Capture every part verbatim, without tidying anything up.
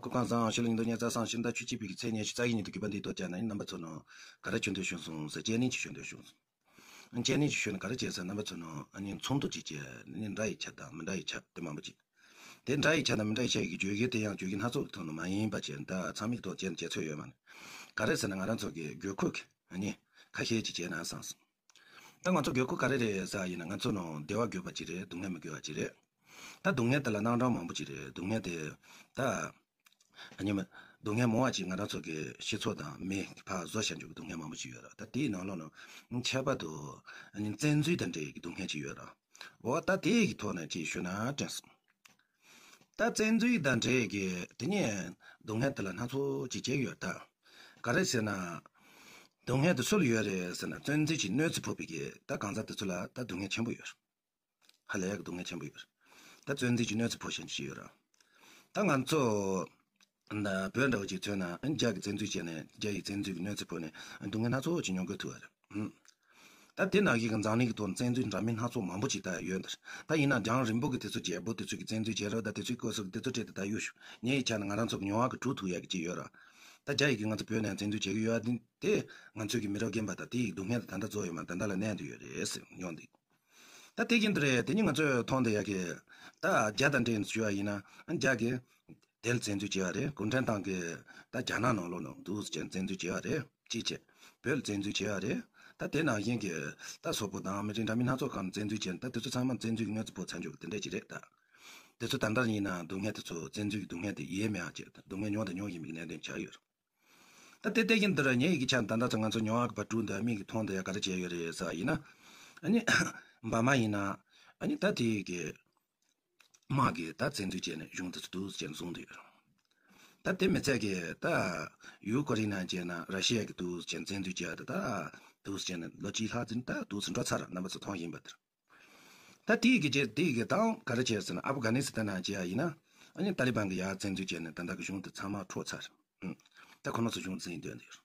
སྐུ་ཁམས་བཟང་། ཕྱི་ལོ་ཉིས་སྟོང་ཉི་ཤུ་རྩ་གསུམ་ཕྱི་ཟླ་བཅུ་གཅིག་པའི་གི་ཚེས་ཉི་ཤུ་རྩ་བཞི་ཉིན་དུ་གུས་པ་འདིའི་ཐོག་བཅར་ནས་རྣམ་པ་ཚོ་ནང་ག་རེ་ཆོས་འདོན་བྱུང་སོང་ཟེར། བཅར་ནས་ཆོས་འདོན་བྱུང་སོང་། བཅར་ནས་ཆོས་ཞུས་ན་ག་རེ་བྱས་ཟེར། རྣམ་པ་ཚོ་ནང་ཨ་ནི་ཚོགས་འདུ་ཅིག་བྱས་ནས་འདྲ་ཡི་ཆ་དང་མི་འདྲ་ཡི་ཆ་དེ་མང་པོ་ཅིག་དེ་འདྲ་ཡི་ཆ་དང་མི་འདྲ་ཡི་ཆ་ཡི་གི་བརྗོད་གཞི་དེ་ཡང་བརྗོད་གཞི་སྣ་ཚོགས་ཀྱི་ཐོག་ནས་མ་ཡིན་པ་བྱས་ད་ཚང་མའི་ཐོག་བཅར་ནས་བྱས་ཚོད་ཡོད་མ་རེད། ག་རེ་ཟེར་ན་ང་རང་ཚོ་གི་དགོས་མཁོ་གི་ཨ་ནི་ཁ་ཤས་ཅིག་བྱས་ན་བསམ་སོང་། ད་ང་ཚོ་དགོས་མཁོ་ག་རེ་རེད་ཟེར་ཡིན་ན་ང་ཚོ་ནང་བདེ་བ་དགོས་པ་ཅིག་རེད། སྡུག་བསྔལ་མི་དགོས་པ་ཅིག་རེད། ད་སྡུག་བསྔལ་དེ་ལ་རྣམ་གྲངས་མང་པོ་ཅིག་རེད། སྡུག་བསྔལ་དེ་ད་ཨ་ནི་མ་སྡུག་བསྔལ་མང་བ་ཅིག་ང་རང་ཚོ་གི་སྤྱི་ཚོགས་དང་མི་ཕར་བཟོ་བྱ་འཇུག་གི་སྡུག་བསྔལ་མང་པོ་ཅིག་ཡོད་ར། ད་དེའི་ནང་ལོགས་ནང་ཁྱད་པར་དུ་ཨ་ནི་བཙན་འཛུལ་དང་འབྲེལ་གྱི་སྡུག་བསྔལ་ཅིག་ཡོད་ར། འོ་ད་དེའི་གི་ཐོག་ནས་ཅིག་ཞུ་ན་དྲན་སོང་། ད་བཙན་འཛུལ་དང་འབྲེལ་གྱི་དེ་ནས་སྡུག་བསྔལ་དེ་ལ་སྣ་ཚོགས་ཅིག་བྱས་ཡོད་ད། ག་རེ་ཟེར་ན། སྡུག་བསྔལ་དེ་སུ་ལ་ཡོད་རེད་ཟེར་ན་བཙན་འཛུལ་གྱི་གནོད་འཚེ་ཕོག་པའི་གི་ད་གང་ཟག་དེ་ཚོ་ལ་ད་སྡུག་བསྔལ་ཆེན་པོ་ཡོད་རེད། ཧ་ལས་ཡག་གི་སྡུག་བསྔལ་ཆེན་པོ་ཡོད་རེད། ད་བཙན་འཛུལ་གྱི་གནོད་འཚེ་ཕོག་བཞིན་ཅིག་ཡོད་རེད། ད་ང་ཚོ་ན་བོད་འདྲ་བོ་ཅིག་མཚོན་ན་རྒྱ་གི་བཙན་འཛུལ་བྱས་ནས་རྒྱ་ཡི་བཙན་འཛུལ་གྱི་གནོད་འཚེ་ཕོག་ནས་སྡུག་བསྔལ་སྣ་ཚོགས་ཅིག་མྱོང་དགོས་ཐུག་པ་རེད། ཧུམ། ད་དེ་ནང་བཞིན་གྱི་འཛམ་གླིང་གི་ཐོག་བཙན་འཛུལ་འདྲ་མིན་སྣ་ཚོགས་མང་པོ་ཅིག་ད་ཡོད་འདིར། ད་ཡིན་ན་རྒྱང་རིང་པོ་གི་དེ་ཚོ་རྒྱལ་པོ་དེ་ཚོ་གི་བཙན་འཛུལ་བྱས་རོགས། ད་དེ་ཚོའི་སྐོར་སོགས་དེ་ཚོ་བྲིས་ཏེ་ད་ཡོད་ཞུ། ངའི་ཆ་ནས་ང་རང་ཚོ་གི་མྱོང་བ་གི་གྲུབ་ཐུབ་ཡག་གི་ཅིག་ཡོད་ར། ད་རྒྱ་ཡི་གི་ང་ཚོ་བོད་ནང་བཙན་འཛུལ་བྱེད་གི་ཡོད་ཨ། དེ་ང་ཚོའི་གི་མི་རབས་རྒན་པ་ད་དེ་ཡི་སྡུག་བསྔལ་ད་ད་ལྟ་རྫོགས་ཡོད་མ། ད་ལྟ་ལ་གནས་འདུག་ཡོད་རེད་ཟེར་མྱོང་འདི། ད་དེ་བཞིན་དུ་རེད། དེ་ནི་ང་ཚོས་མཐོང་བསྡད་ཡག་གི་ད་རྒྱ་དང་འབྲེལ་ནས་ཞུ་བ་ཡིན་ན་རྒྱ་གི་དེ་ལ་བཙན་འཛུལ་བྱས་པ་རེད། གུང་ཁྲན་ཏང་གིས་ད་རྒྱ་ནག་ནང་ལོགས་ནང་འདུག་ཟེར་བཙན་འཛུལ་བྱས་པ་རེད། གཅིག་བྱས། བོད་ལ་བཙན་འཛུལ་བྱས་པ་རེད། ད་དེ་ནང་བཞིན་གྱི་ད་སོག་པོ་དང་མི་རིགས་འདྲ་མིན་སྣ་ཚོགས་ཁག་ནང་བཙན་འཛུལ་བྱས་ནས་ད་དེ་ཚོ་ཚང་མ་བཙན་འཛུལ་གྱི་གནོད་འཚེ་ཕོག་ཚར་འཇུག་གི་དེ་འདྲ་ཅིག་རེད་ད། དེ་ཚོ་ད་ལྟ་ཡིན་ན་སྡུག་བསྔལ་དེ་ཚོ་བཙན་འཛུལ་གྱི་སྡུག་བསྔལ་དེ་ཡལ་མེད་ཨ་ཅེ་སྡུག་བསྔལ་མྱོང་དང་མྱོང་བཞིན་པའི་གནད་དོན་ཆགས་ཡོད། ད་དེ་ལྟ་བཞིན་དུ་ར་ངེད་ཡི་གི་ཆ་ནས་ད་ལྟ་ཚོ་ང་ཚོ་མྱོང་བ་གི་བར་དྲུག་འདི་མིག་གིས་མཐོང་དེ་ཡ་ག་རེ་བྱས་ཡོད་རེད་ཟེར་བ་ཡིན་ན། ཨ་ནི་འབར་མ་ཡིན་ན་ཨ་ནི་ད་དེ་གི་དམག་གིས་ད་བཙན་འཛུལ་བྱས་ནས་གཞུང་དེ་ཚོ་འདུག་ཟེར་བྱས་ནས་བཟུང་དེ་ཡོད། ད་དེ་མི་ཚད་གི་ད་ཡུ་ཀོ་རི་ན་བྱས་ན་ར་ཤི་ཡ་གི་འདུག་ཟེར་བྱས་ནས་བཙན་འཛུལ་བྱས་ད་ད་འདུག་ཟེར་བྱས་ནས་ལོ་གཅིག་ལྷག་ཙམ་ད་འདུག་ཟེར་འགྲོ་ཚར་ར། རྣམ་པ་ཚོ་མཐོང་བཞིན་པ་དེར། ད་དེའི་གི་རྗེས་དེའི་གི་དང་ག་རེ་བྱས་ཟེར་ན་ཨབ་གྷ་ནི་སི་ཐན་ནང་བྱས་ཡིན་ན་ཨ་ནི་ཏཱ་ལི་བན་གི་ཡར་བཙན་འཛུལ་བྱས་ནས་ད་ལྟ་གི་གཞུང་དེ་ཚང་མ་འཕྲོག་ཚར། ཨུམ། ད་ཁོ་རང་ཚོ་གཞུང་འཛིན་འདོད་འདིར།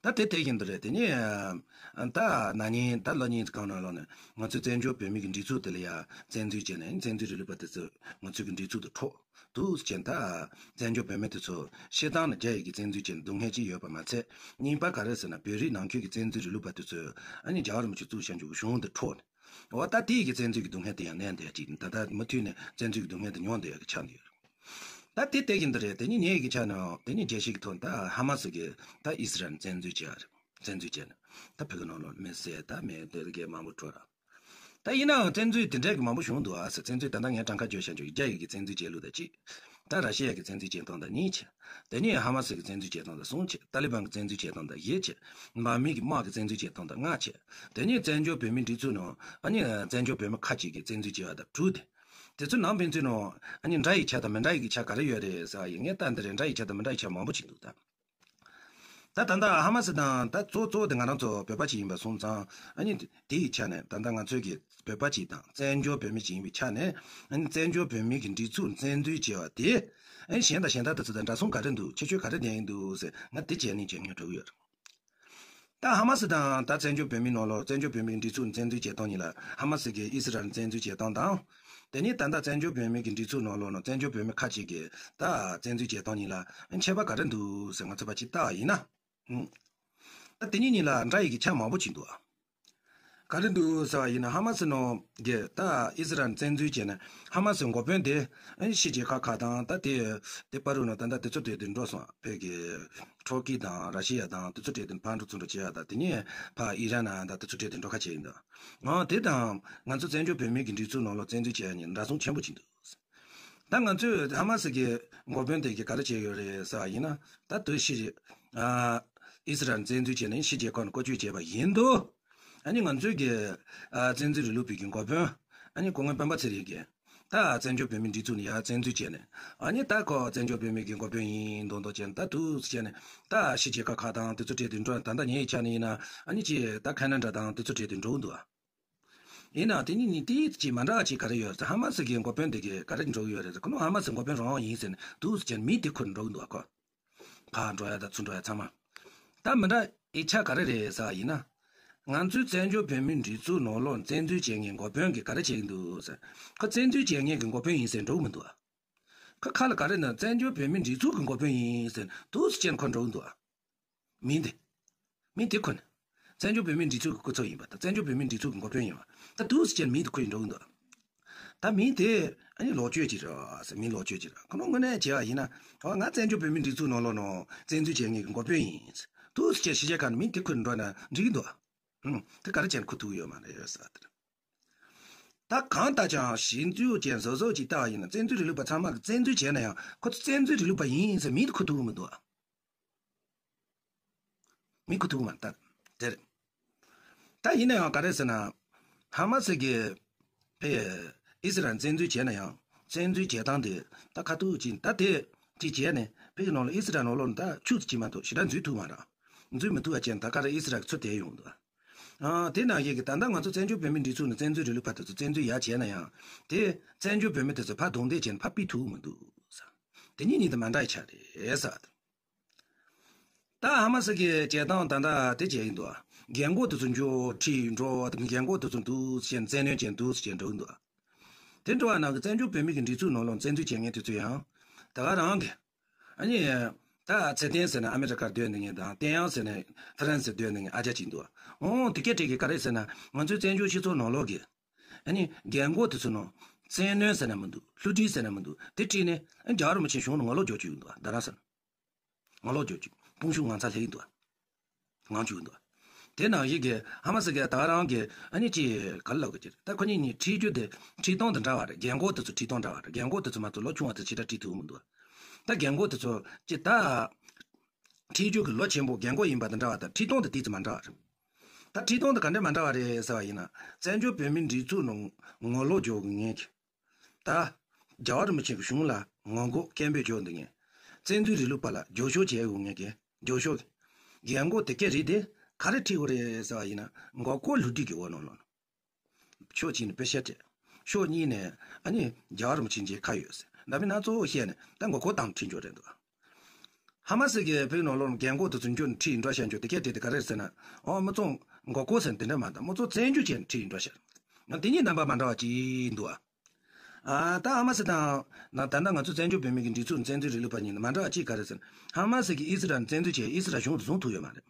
ད་དེ་དེ་བཞིན་དུ་རེད། དེ་ནས་ད་ན་ནིང་ད་ལོ་གཉིས་གང་ནང་ལོག་ནས་ང་ཚོའི་བཙན་བྱོལ་བོད་མི་གི་སྒྲིག་འཛུགས་དེ་ལ་ཡ་བཙན་འཛུལ་བྱས་ནས་བཙན་འཛུལ་རིང་ལུགས་པ་དེ་ཚོས་ང་ཚོའི་གི་སྒྲིག་འཛུགས་དེ་འཕྲོག་འདུག་ཟེར་ད་བཙན་བྱོལ་བོད་མི་དེ་ཚོ་སྤྱིར་བཏང་ནས་རྒྱ་ཡི་གི་བཙན་འཛུལ་བྱས་ནས་སྡུག་བསྔལ་ཅི་ཡོད་པ་མ་ཚད་གཉིས་པ་ག་རེ་ཟེར་ན་བོད་རིགས་ནང་ཁུལ་གི་བཙན་འཛུལ་རིང་ལུགས་པ་དེ་ཚོས་ཨ་ནི་རྒྱལ་བ་རིན་པོ་ཆེ་བཙུགས་བྱ་འཇུག་གི་གཞུང་དེ་འཕྲོག་ནས། འོ་ད་དེའི་གི་བཙན་འཛུལ་གྱི་སྡུག་བསྔལ་དེ་ཡང་ལེན་བསྡད་ཡ་ཅིག་ད་ལྟ་མུ་མཐུད་ནས་བཙན་འཛུལ་གྱི་སྡུག་བསྔལ་དེ་མྱོང་བསྡད་ཡ་གི་ཆགས་འདུག་ད་དེ་དེ་བཞིན་དུ་རེད། དེ་ནི་ངེད་ཀྱི་ཆ་ནས་དེ་ནི་རྒྱལ་སྤྱི་གི་ཐོག་ད་ཧ་མ་སི་གི་ད་ཨི་སི་རལ་བཙན་འཛུལ་བྱས་རེད། བཙན་འཛུལ་བྱས་ནས་ད་བོད་ཀྱི་ནང་ལ་མི་བསད་ད་མི་དེ་གའི་མང་པོ་འཕྲོག་ར། ད་ཡིན་ནའང་བཙན་འཛུལ་དེ་འདྲས་ཀྱི་མང་པོ་བྱུང་འདུག་ཨ་ཟེར། བཙན་འཛུལ་ད་ལྟ་ངས་གྲངས་ཀ་བརྗོད་བྱ་འཇུག་རྒྱ་ཡི་གི་བཙན་འཛུལ་བྱས་ལུགས་ད་གཅིག་ད་ར་ཤི་ཡ་གི་བཙན་འཛུལ་བྱས་སྟངས་ད་གཉིས་བྱས། དེ་ནས་ཧ་མ་སི་གི་བཙན་འཛུལ་བྱས་སྟངས་ད་གསུམ་བྱས། ཏཱ་ལི་བན་གི་བཙན་འཛུལ་བྱས་སྟངས་ད་བཞི་བྱས། འབར་མི་གི་དམག་གི་བཙན་འཛུལ་བྱས་སྟངས་ད་ལྔ་བྱས། དེ་ནས་བཙན་བྱོལ་བོད་མིའི་སྒྲིག་འཛུགས་ནང་ཨ་ནི་བཙན་བྱོལ་བོད་མི་ཁ་ཅིག་གིས་བཙན་འཛུལ་བྱས་པ་ད་དྲུག་དེ། དེ་ཚོ་ནང་ཕན་ཚུན་ནང་ཨ་ནི་འདྲ་ཡི་ཆ་དང་མི་འདྲ་ཡི་གི་ཆ་ག་རེ་ཡོད་རེད་ཟེར་བ་ཡིན་ངས་ལྟ་འདི་རེད། འདྲ་ཡི་ཆ་དང་མི་འདྲ་ཡི་ཆ་མང་པོ་ཅིག་འདུག་ད། ད་ད་ལྟ་ཧ་མ་སི་དང་ད་གཙོ་གཙོ་དེ་ང་རང་ཚོ་བོད་པ་ཅིག་ཡིན་པ་སོང་ཙང་ཨ་ནི་དེ་ཡི་ཆ་ནས་ད་ལྟ་ང་ཚོའི་གི་བོད་པ་ཅིག་དང་བཙན་བྱོལ་བོད་མི་ཅིག་ཡིན་པའི་ཆ་ནས་ཨ་ནི་བཙན་བྱོལ་བོད་མི་གི་སྒྲིག་འཛུགས་བཙན་འཛུལ་བྱས་པ་དེ་ཨ་ནི་གཞན་དང་གཞན་དག་དེ་ཚོ་དང་འདྲ་མཚུངས་ག་རེ་འདུག་ཁྱད་ཆོས་ག་རེ་ལྡན་ཡིན་འདུག་ཟེར་ང་དེ་བྱས་ནས་བྱས་ངས་འགྲོ་གི་ཡོད། ད་ཧ་མ་སི་དང་ད་བཙན་བྱོལ་བོད་མིའི་ནང་ལོགས་བཙན་བྱོལ་བོད་མིའི་སྒྲིག་འཛུགས་བཙན་འཛུལ་བྱེད་སྟངས་གཉིས་ལ་ཧ་མ་སི་གིས་ཨི་སི་རལ་བཙན་འཛུལ་བྱེད་སྟངས་དང་། དེ་ནས་ད་ལྟ་བཙན་བྱོལ་བོད་མི་གི་སྒྲིག་འཛུགས་ནང་ལོགས་ནང་བཙན་བྱོལ་བོད་མི་ཁ་ཅིག་གིས་ད་བཙན་འཛུལ་བྱེད་སྟངས་གཉིས་ལ་ཁྱད་པར་ག་རེ་འདུག་ཟེར་ང་ཚོ་ཕར་ཅིག་བལྟ་བ་ཡིན་ན། ཨང་། ད་དེ་གཉིས་གཉིས་ལ་འདྲ་ཡི་གི་ཆ་མང་པོ་ཅིག་འདུག་ཨ། ག་རེ་འདུག་ཟེར་བ་ཡིན་ན་ཧ་མ་སི་ནང་གི་ད་ཨི་སི་རལ་བཙན་འཛུལ་བྱས་ནས་ཧ་མ་སི་འགོ་དཔོན་དེ་ཕྱི་རྒྱལ་ཁག་ཁག་དང་ད་དེ་དེ་པ་རུ་ནང་ད་ད་དེ་ཚོ་དེ་དེ་འགྲོ་སོང་། བོད་ཀྱི་ཊོར་ཀི་དང་ར་ཤི་ཡ་དང་དེ་ཚོ་དེ་དེ་ཕར་འགྲོ་ཚུར་འགྲོ་བྱེད་ཡ་ད་དེ་ནས་ཕར་ཨི་རན་ནང་ད་དེ་ཚོ་དེ་དེ་འགྲོ་ཁ་བྱེད་ཡིན་ད། ང་དེ་དང་ང་ཚོ་བཙན་བྱོལ་བོད་མི་གི་སྒྲིག་འཛུགས་ནང་ལ་བཙན་འཛུལ་བྱས་ཡ་ནི་འདྲ་མཚུངས་ཆེན་པོ་ཅིག་འདུག་ད་ང་ཚོས་ཧ་མ་སི་གི་འགོ་དཔོན་དེ་གིས་ག་རེ་བྱས་ཡོད་རེད་ཟེར་བ་ཡིན་ན་ད་དུས་ཕྱི་རྒྱལ་ཨ་ཨི་སི་རལ་བཙན་འཛུལ་བྱས་ནས་ཕྱི་རྒྱལ་ཁག་ནས་བཀོལ་སྤྱོད་བྱས་པ་ཡིན་དུས། ཨ་ནི་ང་ཚོའི་གི་ཨ་བཙན་འཛུལ་རིང་ལུགས་པའི་གི་འགོ་དཔོན་ཨ་ནི་སྐུ་ངོ་སྤེན་པ་ཚེ་རིང་གིས་ད་བཙན་བྱོལ་བོད་མིའི་སྒྲིག་འཛུགས་ནས་ཡར་བཙན་འཛུལ་བྱས་ནས་ཨ་ནི་ད་ཁོ་བཙན་བྱོལ་བོད་མི་གི་འགོ་དཔོན་ཡིན་མདོག་མདོག་བྱས་ནས་ད་འདུག་བྱས་ནས་ད་ཕྱི་རྒྱལ་ཁག་ཁག་དང་དེ་ཚོ་བྲལ་ཏེ་འགྲོ། ད་ལྟ་ངའི་ཆ་ནས་ཡིན་ན་ཨ་ནི་ཅི་ད་ཁ་ན་ཌ་དང་དེ་ཚོ་བྲལ་ཏེ་འགྲོ་གི་འདུག་ཨ། ཡིན་ན་དེ་ནི་ནི་དེ་ཅི་མ་འདྲ་ཅིག་ག་རེ་ཡོད་ཟེར། ཧ་མ་སི་གི་འགོ་དཔོན་དེ་གིས་ག་རེ་འགྲོ་གི་ཡོད་རེད་ཟེར། ཁོ་ནི་ཧ་མ་སི་འགོ་དཔོན་རང་ཡིན་ཟེར་ནས་འདུག་བྱས་ནས་མི་དེ་ཁུར་འགྲོ་གི་འདུག་ཨ་ཁོ། ཕར་འགྲོ་ཡ་དང་ཚུར་འགྲོ་ཡ་ཚང་མ། ད་མི་འདྲ་ཡི་ཆ་ག་རེ་རེད་ཟེར་བ་ཡིན་ན། ང་ཚོའི་བཙན་བྱོལ་བོད་མིའི་སྒྲིག་འཛུགས་ནང་ལོགས་བཙན་འཛུལ་བྱེད་མཁན་འགོ་དཔོན་གྱིས་ག་རེ་བྱེད་ཀྱི་འདུག་ཟེར། ཁོ་བཙན་འཛུལ་བྱེད་མཁན་གྱི་འགོ་དཔོན་ཡིན་ཟེར་འགྲོ་གི་མི་འདུག་ཨ། ཁ་ཁ་ལ་ག་རེ་ན་བཙན་བྱོལ་བོད་མིའི་སྒྲིག་འཛུགས་ཀྱི་འགོ་དཔོན་ཡིན་ཟེར་འདུག་སེ་བྱས་ཁོ་འགྲོ་གི་འདུག་ཨ། མིང་དེ། མིང་དེ་ཁོ་ནི། བཙན་བྱོལ་བོད་མིའི་སྒྲིག་འཛུགས་ཀྱི་སྐུ་ཚབ་ཡིན་པ་དང་བཙན་བྱོལ་བོད་མིའི་སྒྲིག་འཛུགས་ཀྱི་འགོ་དཔོན་ཡིན་པ་ད་འདུག་སེ་བྱས་མིང་དེ་ཁོ་ཡིན་འགྲོ་གི་འདུག་ཨ། ད་མིང་དེ་ཨ་ནི་ལོག་སྤྱོད་ཅིག་རེད་ཟེར། མིང་ལོག་སྤྱོད་ཅིག་རེད། ཁོ་རང་དངོས་གནས་བྱས་པ་ཡིན་ན་ཨ་ང་བཙན་བྱོལ་བོད་མིའི་སྒྲིག་འཛུགས་ནང་ལོགས་ནང་བཙན་འཛུལ་བྱེད་མཁན་གྱི་འགོ་དཔོན་ཡིན་འདུག་སེ་བྱས་ཕྱི་རྒྱལ་ཁག་ནས་མིང་དེ་ཁོ་ཡིན་འགྲོ་ན་འགྲིག་གི་འདུག་ཨ། ཧུམ། དེ་ག་རེ་བྱས་ནས་ཁོ་ཐུག་ཡོད་མ་རེད་ཟེར་བ་དེ་རེད། ད་གང་ལྟར་ཀྱང་ཞིབ་འཇུག་ཅན་བཟོ་བཟོ་ཅིག་ལྟ་བ་ཡིན་ན་བཙན་འཛུལ་རིང་ལུགས་པ་ཚང་མ་གིས་བཙན་འཛུལ་བྱས་ན་ཡང་ཁོ་ཚོ་བཙན་འཛུལ་རིང་ལུགས་པ་ཡིན་ཟེར་མིང་དེ་ཁོ་ཐུག་གི་མི་འདུག་ཨ། མིང་ཁོ་ཐུག་གི་མ་རེད་ད། དེ་རེད། ད་ཡིན་ན་ཡང་ག་རེ་ཟེར་ན། ཧ་མ་སི་གིས་ཕེ་ཨི་སི་རལ་བཙན་འཛུལ་བྱས་ན་ཡང་བཙན་འཛུལ་བྱེད་སྟངས་དེ་ད་ཁ་ཐུག་ཅིག་ད་དེ་དེ་བྱས་ནས་ཕེ་གི་ནང་ལ་ཨི་སི་རལ་ནང་ལོགས་ནས་ད་ཆུ་ཚོད་གཅིག་མ་གཏོགས་ཞེ་དྲག་འཛུལ་ཐུབ་མ་རེད། འཛུལ་མི་ཐུབ་པ་བྱས་ནས་ད་ག་རེ་ཨི་སི་རལ་གྱི་ཚུར་དེད་ཡོང་འདུག་ཨ། དེ་ནང་བཞིན་གྱི་ད་ལྟ་ང་ཚོ་བཙན་བྱོལ་བོད་མིའི་སྒྲིག་འཛུགས་ནས་བཙན་འཛུལ་རིང་ལུགས་པ་དེ་ཚོ་བཙན་འཛུལ་ཡར་བྱས་ན་ཡང་དེ་བཙན་བྱོལ་བོད་མི་དེ་ཚོ་ཕར་རྡུང་རྡེག་བྱས་ནས་ཕར་ཕུད་ཐུབ་མི་འདུག་ཟེར། དེ་གཉིས་གཉིས་དེ་མ་འདྲ་བའི་ཆ་རེད་ཟེར། ད་ཧ་མ་སི་གི་བྱེད་སྟངས་ད་ལྟ་དེ་བྱས་ཡིན་འདུག་ཨ། རྒན་གོག་དེ་ཚོ་འཇོག་ཁྲིད་འགྲོ་བ་དང་རྒན་གོག་དེ་ཚོ་འདུག་སེ་བྱས་བཙན་གནོན་བྱས་འདུག་སེ་བྱས་འགྲོ་གི་འདུག་ཨ། དེ་འགྲོ་བ་ནང་གི་བཙན་བྱོལ་བོད་མི་གི་སྒྲིག་འཛུགས་ནང་ལོགས་བཙན་འཛུལ་བྱེད་མཁན་དེ་ཚོ་ཡང་ད་ག་རང་གི། ཨ་ནི། ད་ཚེ་བརྟན་ཟེར་ན་ཨ་མི་རི་ཀར་སྡོད་ནི་ངེས་དང་བསྟན་དབྱངས་ཟེར་ན་ཧྥ་རན་སིར་སྡོད་ནི་ངེས་ཨ་ཅག་ཅིག་འདུག་ཨ། འོང་དེ་སྐད་བྲིས་གི་ག་རེ་ཟེར་ན་ང་ཚོའི་བཙན་བྱོལ་སྤྱི་ཚོགས་ནང་ལོགས་ཀྱི། ཨ་ནི་རྒན་གོག་དེ་ཚོ་ནང་བཙན་གནོན་ཟེར་ན་མི་འདུག་བསླུ་བྲིད་ཟེར་ན་མི་འདུག་དེ་བྲིས་ནས་ཨ་རྒྱལ་བ་རིན་པོ་ཆེ་གཞུང་ལ་ངོ་ལོག་རྒྱག་རྒྱུ་ཡིན་འདུག་ཨ། ད་རང་ཟེར་ན། ངོ་ལོག་རྒྱག་རྒྱུ་དཔུང་ཤུགས་ངང་ཚར་སླེབས་ཀྱི་འདུག་ཨ། ངང་བཅུག་འདུག་དེ་ནང་བཞིན་གྱི་ཧ་མ་སི་གི་ད་རང་གི་ཨ་ནི་ཅི་ག་ལ་ལབ་གི་ཅི་ད་ཁོ་གཉིས་གཉིས་ཁྲིད་རྒྱུ་དེ་ཁྲིད་སྟངས་དེ་འདྲ་བ་རེད། རྒན་གོག་དེ་ཚོ་ཁྲིད་སྟངས་འདྲ་བ་རེད། རྒན་གོག་དེ་ཚོ་མ་གཏོགས་ལོ་ཆུང་བ་དེ་ཅི་འདྲ་ཁྲིད་ཐུབ་མི་འདུག་ད་རྒན་གོག་དེ་ཚོ་ཅི་ད་ཁྲིད་རྒྱུ་གི་ལོ་ཆེན་པོ་རྒན་གོག་ཡིན་པ་དེ་འདྲ་བ་དང་ཁྲིད་སྟངས་དེ་ཏོག་ཙམ་མ་འདྲ་བ་རེད། ད་ཁྲིད་སྟངས་དེ་ག་འདྲ་མ་འདྲ་བ་རེད་ཟེར་བ་ཡིན་ན་བཙན་བྱོལ་བོད་མིའི་སྒྲིག་འཛུགས་ནང་ངོ་ལོག་རྒྱག་གི་ངེས་ཀྱི། ད། རྒྱལ་བ་རིན་པོ་ཆེ་གི་གཞུང་ལ་ངོ་རྒོལ་སྐད་འབོད་བྱས་འདུག་ངེས། བཙན་འཛུལ་རིང་ལུགས་པ་ལ་རྒྱབ་སྐྱོར་བྱེད་དགོས་ངེས་ཀྱི་རྒྱབ་སྐྱོར་གྱི། རྒན་གོག་དེ་སྐད་རིགས་དེ་ག་རེ་ཁྲིད་དགོས་རེད་ཟེར་བ་ཡིན་ན་མགོ་སྐོར་བསླུ་བྲིད་ཀྱི་འོག་ནང་ལོགས་ཕྱོགས་གཅིག་ནས་དཔེ་བཤད་བྱས། ཕྱོགས་གཉིས་ནས་ཨ་ནི་རྒྱལ་བ་རིན་པོ་ཆེ་མཇལ་ཁ་ཡོད་ཟེར་འདྲ་མིན་སྣ་ཚོགས་བཤད་ནས་ད་མགོ་སྐོར་བཏང་ཁྲིད་འགྱོ་རེད་འདུག་ཧ་མ་སི་གི་བོད་ནང་ལོགས་རྒན་གོག་དེ་ཚོ་འགྱོ་ནས་ཁྲིད་འགྲོ་བྱ་འགྱོ་དེ་སྐད་བྲིས་དེ་ག་རེ་ཟེར་ན། ཨོ་མི་ཚོ་མགོ་སྐོར་ཟེར་དེ་འདྲ་མ་འདུག་མི་ཚོ་བཙན་བྱོལ་བྱས་ནས་ཁྲིད་འགྲོ་བྱ། ང་དེ་གཉིས་རྣམ་པ་མ་འདྲ་བ་ཅིག་འདུག་ཨ། ཨ་ད་ཨ་མ་སི་དང་ན་ད་ལྟ་ང་ཚོ་བཙན་བྱོལ་བོད་མི་གི་སྒྲིག་འཛུགས་བཙན་འཛུལ་རིང་ལུགས་པ་གཉིས་ནི་མ་འདྲ་བ་ཅིག་ག་རེ་ཟེར་ན། ཧ་མ་སི་གི་ཨི་སི་རལ་བཙན་འཛུལ་བྱས་ཨི་སི་རལ་གཞུང་དུ་བཟུང་ཐུབ་ཡོད་མ་རེད།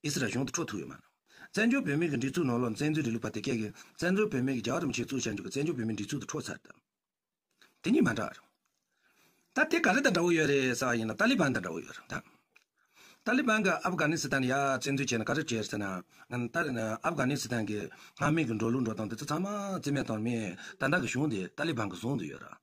ཨི་སི་རལ་གཞུང་དུ་འཕྲོག་ཐུབ་ཡོད་མ་རེད། བཙན་བྱོལ་བོད་མི་གི་སྒྲིག་འཛུགས་ནང་ལོགས་བཙན་འཛུལ་རིང་ལུགས་པ་དེ་སྐད་ཀྱི་བཙན་བྱོལ་བོད་མི་གི་རྒྱལ་བ་རིན་པོ་ཆེ་བཙུགས་བྱ་འཇུག་གི་བཙན་བྱོལ་བོད་མི་སྒྲིག་འཛུགས་དུ་འཕྲོག་ཚར་དང་། དེ་གཉིས་མ་འདྲ་བ་རེད། ད་དེ་ག་རེ་དང་འདྲ་བོ་ཡོད་རེད་ཟེར་བ་ཡིན་ན་ཏཱ་ལི་བན་དང་འདྲ་བོ་ཡོད་རེད་ད། ཏཱ་ལི་བན་གྱིས་ཨབ་གྷ་ནི་སི་ཐན་ཡར་བཙན་འཛུལ་བྱས་ནས་ག་རེ་བྱས་ཟེར་ན། ད་ཨབ་གྷ་ནི་སི་ཐན་གྱི་སྔ་མའི་གི་འགྲོ་ལུགས་འགྲོ་སྟངས་དེ་ཚོ་ཚང་མ་རྩིས་མེད་བཏང་མེད་ད་ལྟ་གི་གཞུང་དེ་ཏཱ་ལི་བན་གྱིས་བཟུང་བསྡད་ཡོད་རེད།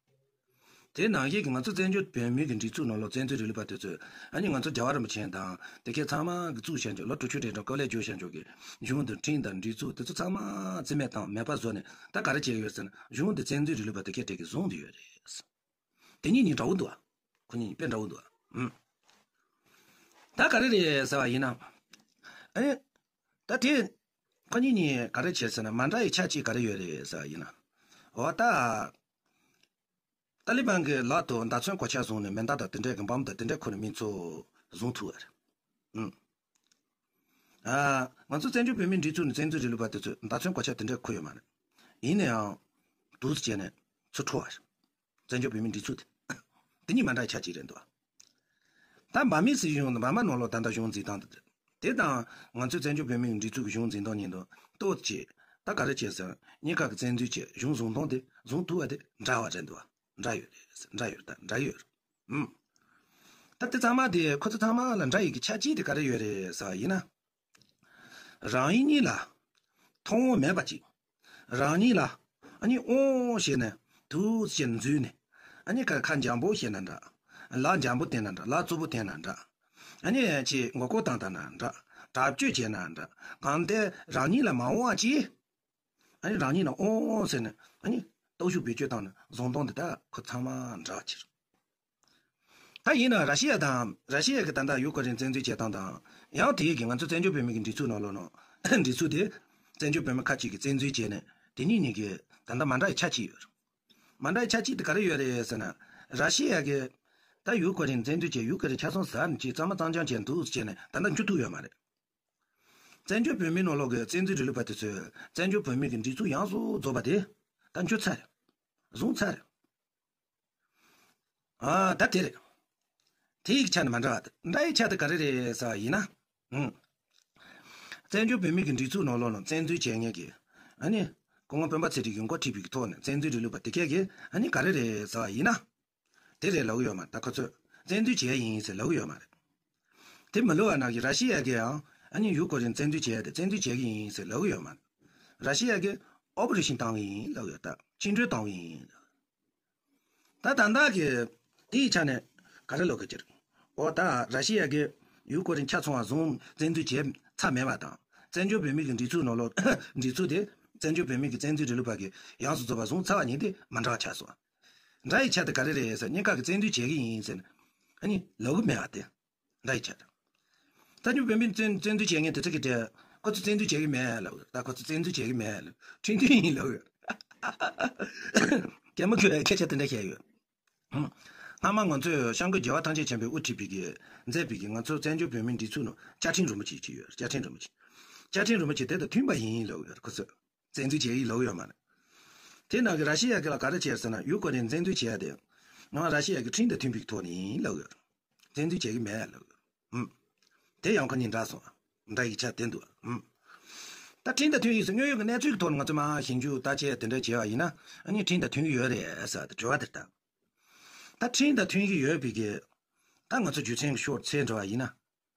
དེ་ནང་བཞིན་གྱི་ང་ཚོ་བཙན་བྱོལ་བོད་མིའི་གི་སྒྲིག་འཛུགས་ནང་ལོགས་བཙན་འཛུལ་རིང་ལུགས་པ་དེ་ཚོས་ཨ་ནི་ང་ཚོ་རྒྱལ་བ་རིན་པོ་ཆེ་དང་དེ་གའི་ཚང་མ་གི་བཙུགས་བྱས་འཇོག་ལོ་དྲུག་ཅུ་རེ་གྲངས་སྐབས་ལས་བསྐྱོད་བྱས་འཇོག་གི་གཞུང་དང་ཁྲིམས་དང་སྒྲིག་འཛུགས་དེ་ཚོ་ཚང་མ་རྩིས་མེད་བཏང་མེད་པ་བཟོ་ནས་ད་ག་རེ་བྱས་ཡོད་ཟེར་ན་གཞུང་དེ་བཙན་འཛུལ་རིང་ལུགས་པ་དེ་གའི་གྲས་ཀྱིས་བཟུང་བསྡད་ཡོད་རེད། དེ་གཉིས་གཉིས་འདྲ་བོ་འདུག་ཨ། ཁོ་གཉིས་དཔེ་འདྲ་བོ་འདུག་ཨ། ཨུམ། ད་ག་རེ་རེད་ཟེར་བ་ཡིན་ན། ཨ་ནི། ད་དེ། ཁོ་གཉིས་གཉིས་ག་རེ་བྱས་ཟེར་ན་མ་འདྲ་བའི་ཆ་གཅིག་ག་རེ་ཡོད་རེད་ཟེར་བ་ཡིན་ན། འོ་ད། ཏཱ་ལི་བན་གྱི་ལག་ཏུ་མདའ་མཚོན་གོ་ཆ་བཟུང་ནས་མེ་མདའ་དང་དེ་འདྲའི་གི་འབོམ་དང་དེ་འདྲའི་ཁུར་ནས་མི་ཚོ་བཟུང་ཐུབ་པ་རེད། ཨུམ། ཨ། ང་ཚོ་བཙན་བྱོལ་བོད་མིའི་སྒྲིག་འཛུགས་ནས་བཙན་འཛུལ་རིང་ལུགས་པ་དེ་ཚོས་མདའ་མཚོན་གོ་ཆ་དེ་འདྲའི་ཁུར་ཡོད་མ་རེད། ཡིན་ན་ཡང་། འདུག་སེ་བྱས་ནས་ཚུར་འཕྲོག་པ་རེད། བཙན་བྱོལ་བོད་མིའི་སྒྲིག་འཛུགས་དེ། དེ་གཉིས་མ་འདྲ་བའི་ཆ་གཅིག་རེད་འདུག་ད་འབར་མའི་སྲིད་གཞུང་དང་འབར་མ་ནང་ལོགས་ད་ལྟ་གཞུང་འཛིན་སྟངས་དེ། དེ་དང་ང་ཚོའི་བཙན་བྱོལ་བོད་མིའི་སྒྲིག་འཛུགས་ཀྱི་གཞུང་འཛིན་སྟངས་གཉིས་འདུག་ཏོག་ཙམ། ད་ག་རེ་བྱས་ཟེར་ན་གཉིས་ཀ་གི་བཙན་འཛུལ་བྱས་གཞུང་བཟུང་སྟངས་དེ་བཟུང་ཐུབ་པ་དེ་འདྲ་བ་རེད་འདུག་འདྲ་ཡོད་རེད། འདྲ་ཡོད་ད་འདྲ་ཡོད་རེད། ཨུམ། ད་དེ་ཚང་མ་དེ་ཁོ་ཚོ་ཚང་མ་ལ་འདྲ་ཡོད་ཀྱི་ཆ་གཅིག་དེ་ག་རེ་ཡོད་རེད་ཟེར་བ་ཡིན་ན། རང་ཉིད་གཉིས་ལ་མཐོང་བ་མེད་པ་ཅིག་རང་ཉིད་ལ་ཨ་ནི་ཨོང་ཞེས་ནས་དུག་ཅེས་འཛུལ་ནས་ཨ་ནི་ཁ་ཁ་འཇམ་པོ་བཤད་ན་འདྲ། ལག་འཇམ་པོ་བསྟན་ན་འདྲ། ལག་རྩུབ་པོ་བསྟན་ན་འདྲ། ཨ་ནི་ཅེས་མགོ་སྐོར་བཏང་བཏང་ན་འདྲ། དྲག་སྤྱོད་བྱས་ན་འདྲ། གང་ལྟར་རང་ཉིད་ལ་མ་འོང་བ་ཅིག་ཨ་ནི་རང་ཉིད་ལ་ཨོང་ཟེར་ནས་ཨ་ནི་སྟོབས་ཤུགས་བེད་སྤྱོད་བཏང་ནས་བཟུང་གཏོང་འདི་དག་ཁོ་ཚང་མ་འདྲ་བ་ཅིག་ད་ཡིན་ན་ར་ཤི་ཡ་དང་ར་ཤི་ཡ་གི་ད་ལྟ་ཡུ་ཀེ་རེན་བཙན་འཛུལ་བྱེད་སྟངས་དང་ཡང་དེའི་གི་ང་ཚོ་བཙན་བྱོལ་བོད་མི་གི་སྒྲིག་འཛུགས་ནང་ལོགས་ནང་སྒྲིག་འཛུགས་དེ་བཙན་བྱོལ་བོད་མི་ཁ་ཅིག་གི་བཙན་འཛུལ་བྱས་ནས་དེ་གཉིས་གཉིས་ཀྱི་ད་ལྟ་མ་འདྲ་བའི་ཆ་གཅིག་ཡོད་རེད། མ་འདྲ་བའི་ཆ་གཅིག་དེ་ག་རེ་ཡོད་རེད་ཟེར་ན། ར་ཤི་ཡ་གི་ད་ཡུ་ཀེ་རེན་བཙན་འཛུལ་བྱས་ཡུ་ཀེ་རེན་ཆ་ཚང་ཟ་ནས་ཅིག་གཙང་མ་གཙང་རྐྱང་བྱས་འདུག་ཟེར་ནས་ད་ལྟ་འཇུ་ཐུབ་ཡོད་མ་རེད། བཙན་བྱོལ་བོད་མིའི་ནང་ལོགས་ཀྱི་བཙན་འཛུལ་རིང་ལུགས་པ་དེ་ཚོས་བཙན་བྱོལ་བོད་མི་གི་སྒྲིག་འཛུགས་ཡོངས་སུ་རྫོགས་པ་དེ་ད་འཇུ་ཚར་རེད། བཟུང་ཚར་རེད། ཨ་ད་དེ་རེད། དེ་ཡི་ཆ་ནས་མ་འདྲ་བ་དེ་འདྲ་ཡི་ཆ་དེ་ག་རེ་རེད་ཟེར་བ་ཡིན་ན། ཨུམ། བཙན་བྱོལ་བོད་མི་གི་སྒྲིག་འཛུགས་ནང་ལོགས་ལ་བཙན་འཛུལ་བྱེད་མཁན་གྱི། ཨ་ནི་སྐུ་ངོ་སྤེན་པ་ཚེ་རིང་གིས་འགོ་ཁྲིད་པའི་ཐོག་ནས་བཙན་འཛུལ་རེད་ལུགས་པ་དེ་གས་ཀྱིས་ཨ་ནི་ག་རེ་རེད་ཟེར་བ་ཡིན་ན། དེ་རེད་ལབ་ཡོད་མ་རེད། ད་ཁོ་ཚོས་བཙན་འཛུལ་བྱས་ཡིན་ཟེར་ལབ་ཡོད་མ་རེད། དེ་མི་ལབ་པ་ནང་གི་ར་ཤི་ཡ་གིས་ཡང་ཨ་ནི་ཡུ་ཀེ་རེན་བཙན་འཛུལ་བྱས་ཏེ་བཙན་འཛུལ་བྱས་ཀྱི་ཡིན་ཟེར་ལབ་ཡོད་མ་རེད། ར་ཤི་ཡ་གིས་ཨོ་པ་རེ་ཤིན་བཏང་གི་ཡིན་ལབ་ཡོད། ད་བཅིངས་འགྲོལ་བཏང་གི་ཡིན། ད་ད་ལྟ་གི་དེའི་ཆ་ནས་ག་རེ་ལབ་དགོས་ཀྱི་རེད། འོ་ད་ར་ཤི་ཡ་གིས་ཡུ་ཀེ་རེན་ཆ་ཚང་བ་བཟུང་བཙན་འཛུལ་བྱས་ཚར་མེད་པ་དང་། བཙན་བྱོལ་བོད་མི་གི་སྒྲིག་འཛུགས་ནང་ལོགས་སྒྲིག་འཛུགས་དེ་བཙན་བྱོལ་བོད་མི་གི་བཙན་འཛུལ་རིང་ལུགས་པ་གིས་ཡོངས་སུ་རྫོགས་པ་བཟུང་ཚར་བ་ཡིན་ཏེ་མ་འདྲ་བ་ཆགས་སོང་། འདྲ་ཡི་ཆ་དེ་ག་རེ་རེད་ཟེར། གཉིས་ཀ་གིས་བཙན་འཛུལ་བྱེད་ཀྱི་ཡིན་ཟེར་ནས་ཨ་ནི་ལབ་གི་མེད་པ་དེ་འདྲ་ཡི་ཆ་དེ། ད་ཉུ་བོད་མི་བཙན་བཙན་འཛུལ་བྱེད་མཁན་དེ་ཚོ་གིས་དེ་ཁོ་ཚོ་བཙན་འཛུལ་བྱེད་ཀྱི་མེད་ལབ་ཡོད། ད་ཁོ་ཚོ་བཙན་འཛུལ་བྱེད་ཀྱི་མེད་ལབ། ཁྲིམས་མཐུན་ཡིན་ལབ་ཡོད། རྒན་མོ་ཁྱོད་སྐད་ཆ་དེ་འདྲ་བཤད་ཡོད། སྔ་མ་ང་ཚོས་སྐྱབས་མགོན་རྒྱལ་བ་ཐམས་ཅད་མཁྱེན་པས་དབུ་ཁྲིད་པའི་གི་མཛད་པའི་གི་ང་ཚོ་བཙན་བྱོལ་བོད་མིའི་སྒྲིག་འཛུགས་ནང་བཅའ་ཁྲིམས་རིན་པོ་ཆེ་ཅིག་ཡོད། བཅའ་ཁྲིམས་རིན་པོ་ཆེ། བཅའ་ཁྲིམས་རིན་པོ་ཆེ་དེ་དང་མཐུན་པ་ཡིན་ལབ་ཡོད། ཁོ་ཚོས་བཙན་འཛུལ་བྱེད་ཀྱི་ལབ་ཡོད་མ་རེད། དེ་ནང་གི་ར་ཤི་ཡ་གི་ལ་ག་རེ་བྱས་ཟེར་ན། ཡུ་ཀེ་རེན་བཙན་འཛུལ་བྱས་ཏེ་ང་ར་ཤི་ཡ་གི་ཁྲིམས་དང་མཐུན་པའི་ཐོག་ནས་ཡིན་ལབ་ཡོད། བཙན་འཛུལ་བྱེད་ཀྱི་མེད་ལབ་ཡོད། ཨུམ། དེ་ཡང་ཁོ་གཉིས་འདྲ་སོང་། འདྲ་ཡི་ཆ་དེ་འདུག་ཨུམ། ད་ཁྲིམས་དང་མཐུན་ཡིན་ཟེར་དངོས་ཡོད་ཀྱི་གནས་ཚུལ་གྱི་ཐོག་ནས་ང་ཚོས་མར་ཞིབ་འཇུག་བརྟག་དཔྱད་དེ་འདྲ་བྱས་པ་ཡིན་ན། ཨ་ནི་ཁྲིམས་དང་མཐུན་གྱི་ཡོད་རེད་ཟེར་བ་དེ་དྲི་བ་དེ་ལྟ། ད་ཁྲིམས་དང་མཐུན་གྱི་ཡོད་པའི་གི། ད་ང་ཚོ་རྒྱུ་མཚན་གྱི་ཕྱོགས་འཚོལ་འགྲོ་བ་ཡིན་ན།